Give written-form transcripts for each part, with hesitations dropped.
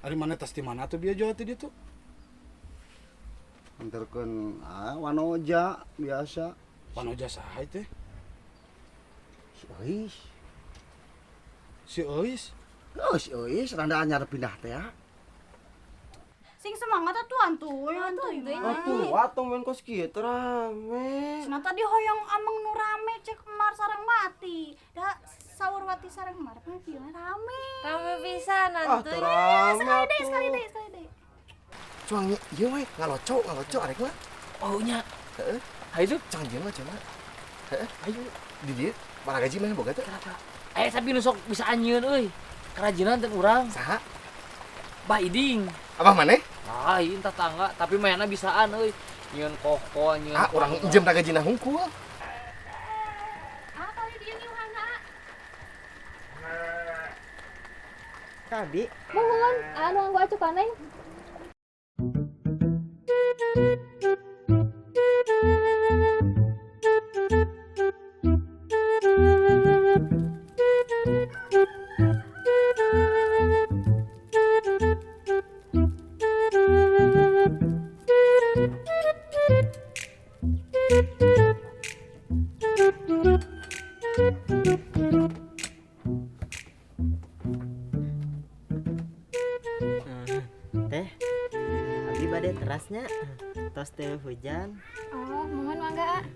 Ari mana tas di mana tuh bieu jual ti ditu? Anterkeun wanoja biasa. Wanoja saha teh? Si Euis. Si Euis? Oh, si Euis randa anyar pindah teh ya. Sing semangat atuh antuy, antuy. Atuh, atuh main kos kieu teh rame. Cenah tadi hoyong ameng nu rame cek Mar sareng Mati. Da saur Wati sareng Mar mah kieu rame. Rame pisan Ah, antuy. teu rame Sekali deui, atuh. sekali deui, sekali deui. Cuang ieu we ngaloco, ngaloco arek mah. Oh nya. Heeh. Hayu tuh. Cuang jeung mah cenah. Heeh, ayo di dieu para gaji mah boga teh. Eh tapi nu sok bisa anjeun euy. Kerajinan teh urang. Saha? Bah Iding. Abah maneh? Lain tetangga, tapi mainnya bisaan euy. Nyieun koko, nyieun. Ah, urang injem ragajina hungkul. Ah, kali dia ngiuhana. Tadi Mohon, anu anggo acukan neng. Teh, abi bade terasnya, tos teu hujan. Oh, mohon mangga.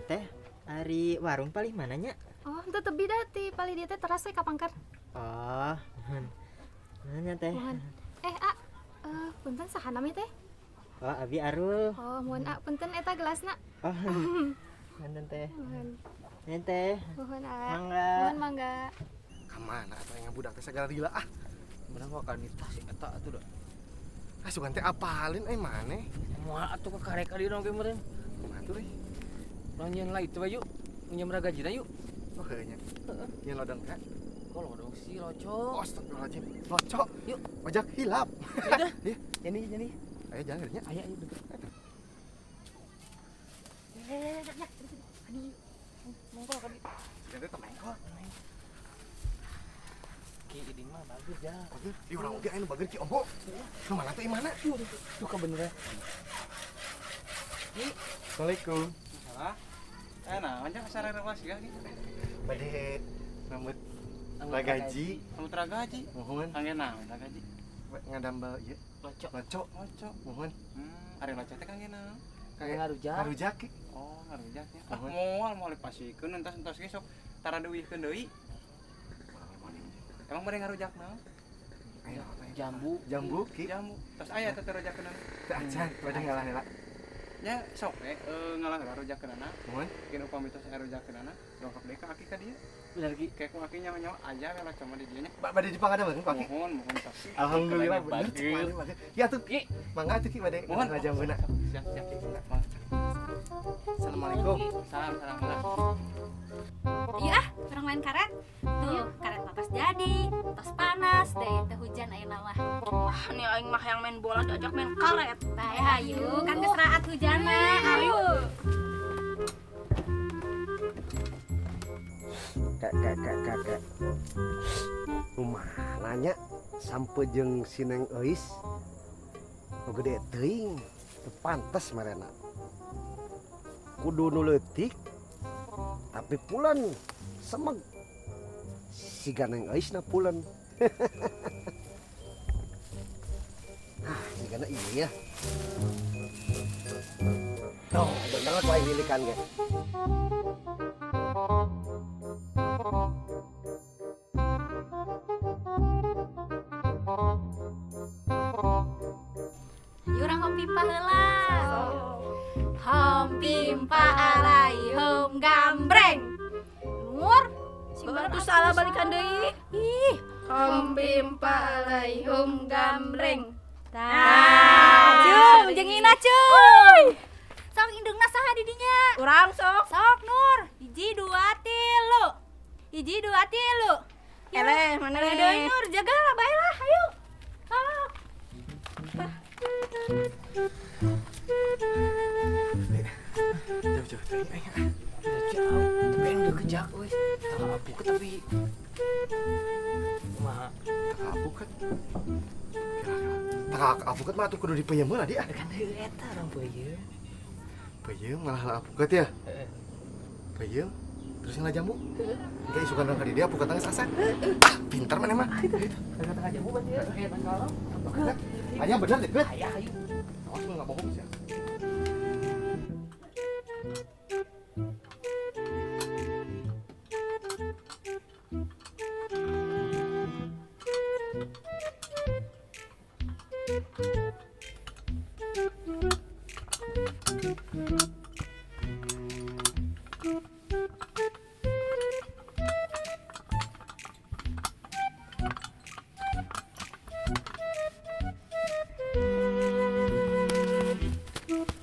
Teh, ari warung palih mananya? Oh, henteu tebi da ti palih dieu teh teras we ka pangker. Oh, mohon. Mana teh? Mohon. Eh, A, punten saha nami teh? Oh, abi Arul. Oh, mohon A, punten eta gelasna. Oh, punten teh. Mohon. Ini teh. Mohon A. Mangga. Mohon mangga. Ka mana atuh yang budak teh sagala lila ah. Bener kok kan nitah si eta atuh da. Ah sugan teh apalin euy maneh. Moal atuh kakarek ka dieu oge meureun. Kumaha tuh euy? Urang nyieun lah itu we yuk. Nginjem ragajina yuk. Oh heuh nya. Nyieun lodong ka? Kok lodong sih loco. Oh, astagfirullahaladzim. Loco. Yuk. Ojak hilap. Udah. Iya. Ini ini. Ayo jalan nya. Ayo ayo. Monggo ka dieu. Sugan teh temengkol. Ki Iding mah bagus ya. Bager, di urang oge aya nu bager Ki Ombo. Nu mana teh imahna? Tuh kebeneran. Assalamualaikum. Salah. Naon jang sareng rewas ya gitu. Bade rambut ragaji. Rambut ragaji. Mohon. Kangge naon ragaji? Ngadambel ieu. Loco. Loco. Loco. Mohon. Ari loco teh kangge naon? Kangge ngarujak. Ngarujak ki. Oh, ngarujak nya. Mohon. Moal moal dipasikeun entos-entos ge sok tara deuihkeun deui. Emang bade ngarujak naon? Ayo, ayo. Jambu. Jambu ki. Jambu. Tos aya teh rujakeunana. Teu acan, bade ngalah heula. Nya sok we ngalah heula rujakeunana. Mohon. Mungkin upami tos aya rujakeunana, dongkap deui ka aki ka dieu. Bener ki. Kayak ku aki nyawa-nyawa aja we loco mah di dieu nya. Bade dipangadamel ku aki. Mohon, mohon tos. Alhamdulillah bener Bager. cek maneh bager. Ya atuh Ki. Mangga atuh ki bade Mohon. ngalah jambuna. Siap, siap. Assalamualaikum. Salam, salam. Salam. Iya ah, urang main karet. Tuh, karet mah tos jadi, tos panas deh, teu hujan ayeuna mah. Wah, nih aing mah yang main bola diajak main karet. Bae hayu, kan geus raat hujanna. Ayo. Kak kak kak kak kak. Kumaha nanya sampe jeung si Neng Euis. Nu gede teuing, teu pantes marena. Kudu nu leutik tapi pulen semeg. Siga Neng Euis na pulen. Ah, sigana iya. Tuh, bener ku aing lilikan ge. Ayo urang hompimpa heula. Hompimpa alaihum gambreng. Nur, sing Tuh salah balikan deui. Ih, Hompimpa alaihum gambreng. Tah, cung jeung Ina cuy. Sok indungna saha di dinya? Urang sok. Sok Nur, 1 2 3. 1 2 3. Eleh, mana Eleh deui Nur, jagalah bae lah, ayo. Sok. Jauh-jauh teuing aing. Jauh. Tapi anu udah kejak euy. Tangga apukeut tapi kumaha? Tangga apukeut. Tangkal alpukat mah atuh kudu dipeuyeum heula dia. Kan heuh eta urang peuyeum. Peuyeum malah alpukat ya. Heeh. Peuyeum terus ngala jambu. Engke isukan urang ka di dieu alpukat geus asak. Ah, pintar maneh mah. Tangkal jambu berarti ya, kayak tangkal alpukat. Aya bener deh, Bet. Aya hayu. Awas lu enggak bohong sih.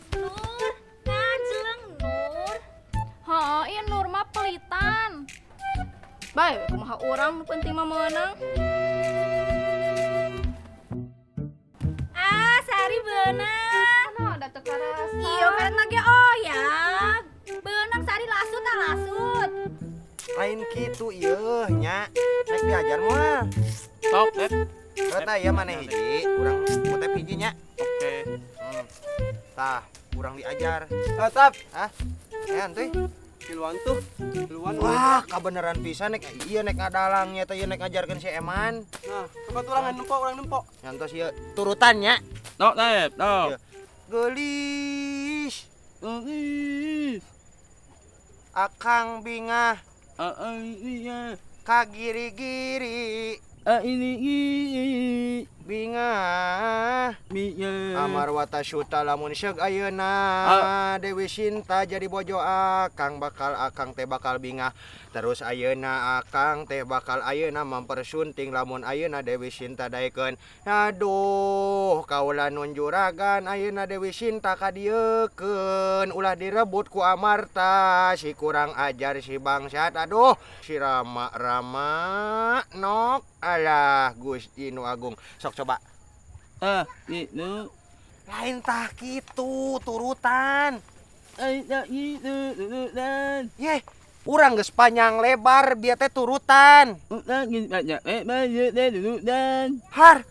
Nur, ngajeleng Nur. Heeh, ieu Nur mah pelitan. Bae we kumaha urang nu penting mah meunang. Ah, Sari beunang. Mana ada teu karasa. Iya, karet lagi oh ya. Beunang Sari lasut ah lasut. Lain kitu ieu nya. Rek diajar moal. Sok, Tep. Eta ieu maneh hiji, urang kutep hiji nya. Oke. Tah, urang diajar. Tetap. Hah? Ean teh. Tiluan tuh. Tiluan. Wah, kabeneran pisan nek ieu nek ngadalang nya teh ieu nek ngajarkeun si Eman. Nah, coba tuh urang nempo, urang nempo. Nyantos ieu turutan nya. Sok, Tep. Sok. Ieu. Geulis. Geulis. Akang bingah. Iya. Kagiri-giri. Ini Bingah. Bingah. Amarwata syuta lamun seug ayeuna Dewi Sinta jadi bojo akang bakal akang teh bakal bingah. Terus ayeuna akang teh bakal ayeuna mempersunting lamun ayeuna Dewi Sinta daekeun. Aduh, kaula nun juragan ayeuna Dewi Sinta kadieukeun ulah direbut ku Amarta si kurang ajar si bangsat. Aduh, si Rama Rama nok alah Gusti nu agung. Sok coba. Ah, gitu. Lain tah kitu turutan. Lain tah kitu turutan. Yeh, urang geus panjang lebar bieu teh turutan. Urang geus panjang lebar bieu teh turutan. Har,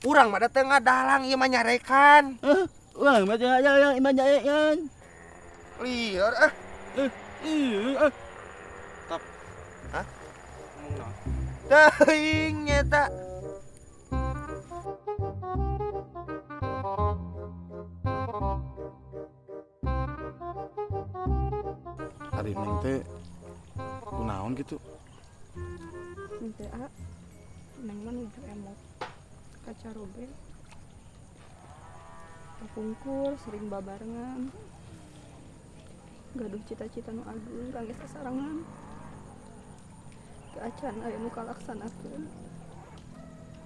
urang mah teu ngadalang ieu mah nyarekan. Urang mah teu ngadalang ieu mah nyarekan. Lieur ah. Iya ah. Tap. Hah? Ngomong naon? Teuing nyeta. Ari Neng teh kunaon gitu? Henteu a. Neng mah nuju emot kaca robe. Kapungkur sering babarengan. Gaduh cita-cita nu agung kangge sasarengan. Teu acan aya nu kalaksanakeun.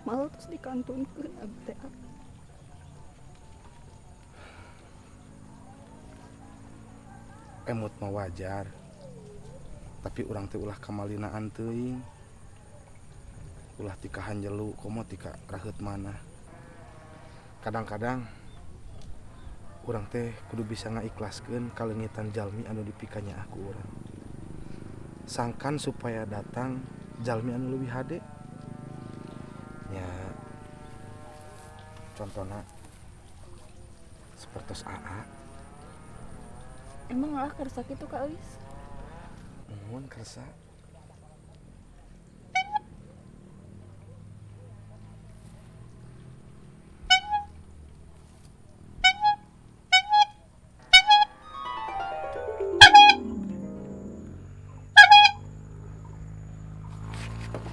Malah terus dikantunkeun abdi teh a. Emut mah wajar. Tapi urang teh ulah kamalinaan teuing. Ulah tika hanjelu komo tika raheut manah. Kadang-kadang urang teh kudu bisa ngaikhlaskeun kaleungitan jalmi anu dipikanya aku urang. Sangkan supaya datang jalmi anu leuwih hade. Nya contona sapertos AA. Emang lah kersa kitu Kak Elis? Mun kersa.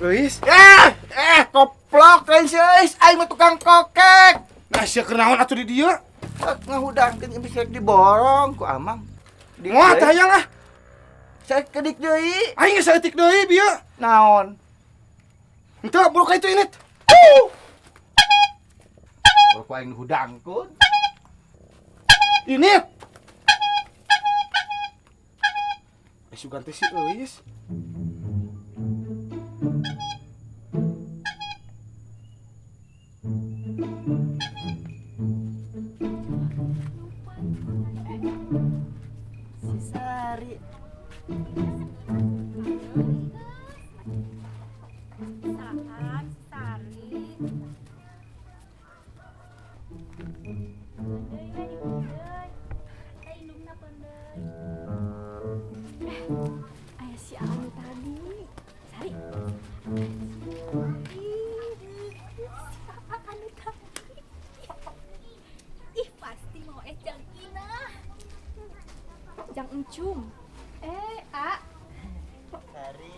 Euis, koplok lain si Euis, aing mah tukang kokek. Nah, sia keur naon atuh di dieu? Ngahudangkeun bisa diborong ku Amang. Moal teh hayang ah. Sakedik deui. Aing geus saeutik deui bieu. Naon? Henteu buru ka itu init. Buru ku aing hudangkeun. Init. Sugan teh si Euis. Si Sari. Sahan si Sari. Peundeuy we dipeundeuy. Eta indungna peundeuy. Aya si Anu tadi. Sari. Ih, si Aa anu tadi. Ih, pasti mau es jang Ina. Jang encum. Eh, A. Sari.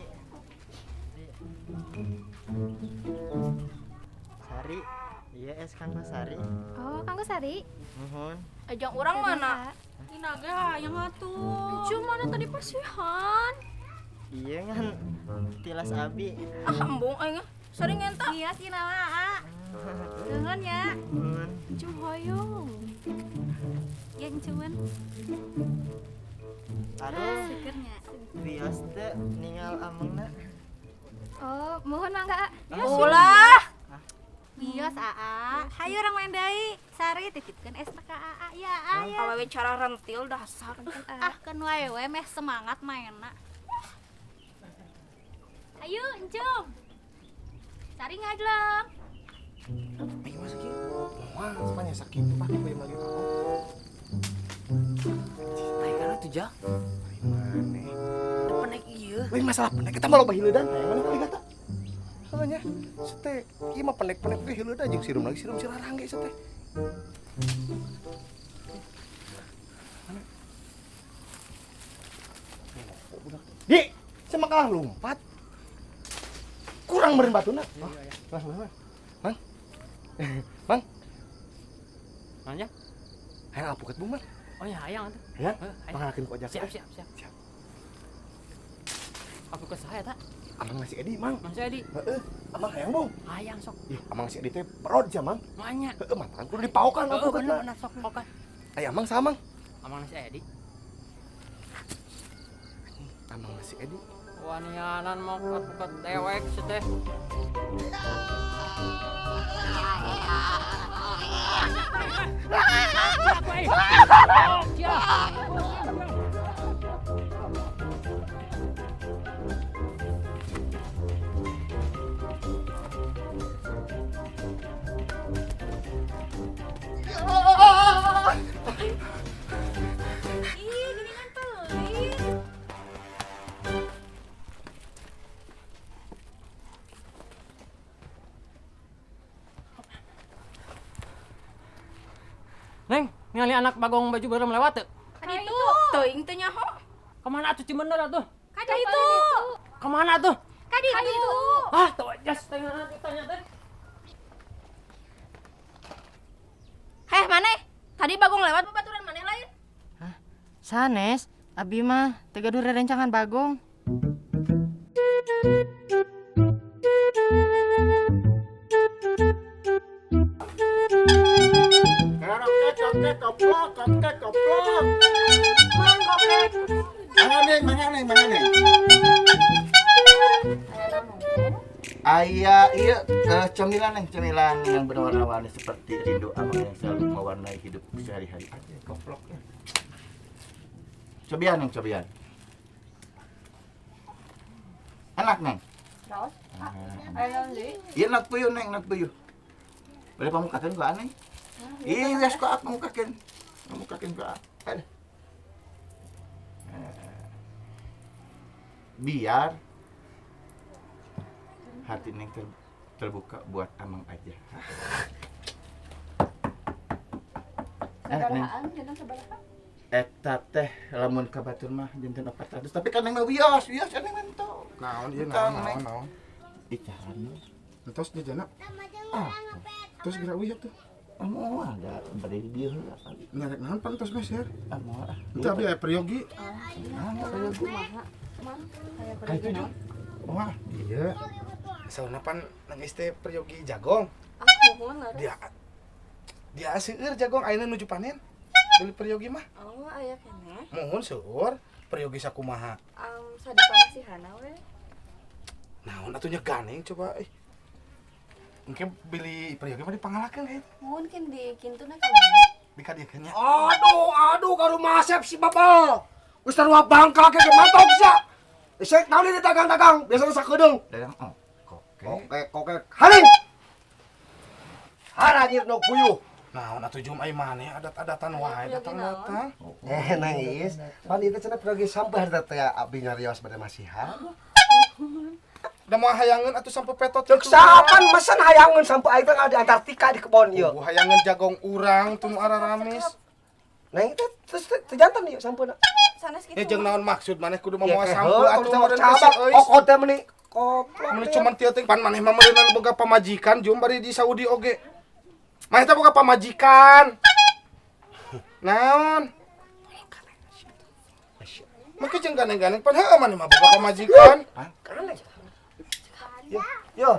Sari. Iya es Kang Sari. Oh, Kanggo Sari. Muhun. Ajang urang mana? Ina ge hayang atuh. Encum mana tadi pasihan? Iya ngan tilas abi. Ah, embung aing ah. Sering ngenta. Iya sih nama A. Nuhun ya. Muhun. Encum hoyong. Ya encuman. Aduh, Syukurnya. wios teu ningal amengna. Oh, mohon mangga, A. Ulah. Wios Aa. Hayu urang main deui. Sari titipkeun es ka Aa ya Aa ya. Awewe cara rentil dasar. Ah, keun wae we meh semangat mainna. Ayo, encum. Sari ngajleng. Ayo masuk ieu. Moal sepanjang sakit pak puyem lagi pak. Naik kana tuh jah. Ari maneh. Da penek ieu. Lain masalah penek kita mah loba hileudan hayang maneh kali kata. Heuh nya, sete ieu mah penek-penek ge hileudan jeung sirum lagi sirum sirarang ge sete. Mana? Budak. Di, sama kalah lompat. Kurang meureun batuna. Iya, iya. Mang, mang, mang. Mang, Nanya? hayang alpukat bung, Mang. Oh ya hayang atuh. Hayang? Heuh, hayang. Pangalakeun ku ojak. Siap, siap, siap. Siap. Apa ke saya tak? Amang nasi Edi, Mang. Mang Edi. Heeh, amang hayang bung. Hayang sok. Ih, amang si Edi teh perod sia, Mang. Manya. Heeh, mantan kudu dipaokan Heeh, alpukat bener mah. bener sok paokan. Aya amang sama, Mang. Amang nasi Edi. Amang nasi Edi. Wanianan mau alpukat dewek sih teh. Ih, geuningan pelit. Neng, ningali anak bagong baju bareng lewat teu? Ka ditu. Teuing teu nyaho. Kemana atuh Cibener atuh? Ka ditu. Kemana tuh? Ka ditu. Ah, teu jas tanya tanya teh. Heh, maneh? Tadi bagong lewat babaturan maneh lain? Hah? Sanes, abi mah teu gaduh rerencangan bagong. Koplok, koplok, koplok. Mang koplok. Mangga neng, mangga neng, mangga neng. Aya iya cemilan neng, cemilan yang berwarna-warni seperti rindu amang yang selalu mewarnai hidup sehari-hari. Aja koplok ya. Cobian neng, cobian. Enak neng. Terus? Ayo deui. Iya nak puyuh neng, nak puyuh. Boleh pamukakeun ku aneh? Iya, geus ku pamukakeun. Pamukakeun ku. Aduh. Biar hati neng terbuka buat amang aja. Enak neng. Eta teh lamun ka batur mah janten 400, tapi kan neng mah wios, wios neng mah teu. Naon ieu naon naon naon. Icahan. Entos jajana. Ah, terus geura uyah tuh. Amo ada bade di dieu heula kali. Nyarek naon pan tos meser? Amo ah. Itu abdi aya peryogi. Ah, peryogi. Ka itu jeung. Wah, iya. Sauna pan nangis teh peryogi jagong. Ah, muhun lah. Dia seueur jagong ayeuna nuju panen. Beli peryogi mah. Oh, aya keneh. Muhun seueur peryogi sakumaha. Sadipanasihana we. Naon atuh nya ganeng coba eh. Mungkin beli peryogi mah dipangalakeun ka itu. Mungkin di kintuna ka bumi. Di kadiekeun nya. Aduh, aduh, ka rumah Asep si Babal. Geus sarua bangka ke matok sia. Isek naon di dagang-dagang, biasana sakedeung. Dagang oh, koke. Koke, koke. Haling. Haranyir nok puyuh. Naon atuh Jum ai maneh adat-adatan wae datang-datang. Eh nangis. Pan ieu teh cenah pergi sampai harta teh abdi nyarios bade masihan. Da moal hayangeun atuh sampe petot. Cek sapan mesen hayangeun sampe aing teh di Antartika di kebon ieu. Oh, hayangeun jagong urang tuh nu araramis. Neng teh terus teh jantan ieu sampeuna. Sanes kitu. Ya jeung naon maksud maneh kudu Ya, mawa teh, sampe heuh, atuh tong meureun cabak. euy. Kokot teh meuni koplok. Mun cuman tieu teh pan maneh mah meureunna boga pamajikan Jum bari di Saudi oge. Maneh teh boga pamajikan. Naon? Make jeung gandeng-gandeng pan heueuh maneh mah boga pamajikan. Yo,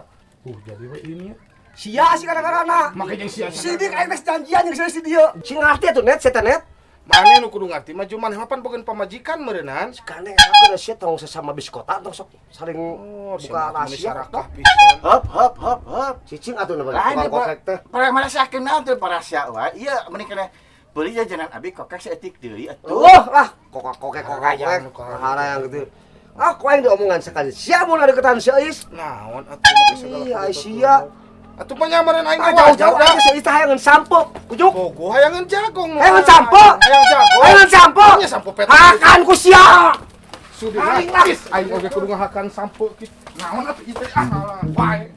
Jadi we ini ya. sia sih kadang-kadang. Make jeung sia. Sidik aing geus janjian jeung si dieu. Si ngarti atuh net sia teh net. Maneh nu kudu ngarti mah Jum maneh mah pan boga pamajikan meureunnan. Kane aku da sia tong sesama biskota tong sok saling Oh, buka rahasia. sarakah pisan. Hop hop hop hop. Cicing atuh nu Lain tukang ieu kokek teh. Para marasakeun naon teh parasya wae. Ieu meni kana beuli jajanan abi kokek saeutik deui atuh. Oh lah, kokek kokek kokek. Hayang nu kahara. Harayang gitu. Aku aing diomongan sekali. Sia mun deketan si Eis. Naon atuh make segala Iya, kudu sia. Atuh mah nyamaran aing Ah, mah jauh-jauh wajar aing si Eis teh hayangeun sampo. Ujuk. Bogo hayangeun jagong. Hayangeun sampo. Hayang jagong. Hayangeun sampo. Nya sampo petot. Hakan ku sia. Sudi Aing lah. Aing oge kudu ngahakan sampo kitu. Naon atuh ieu teh ah alah wae.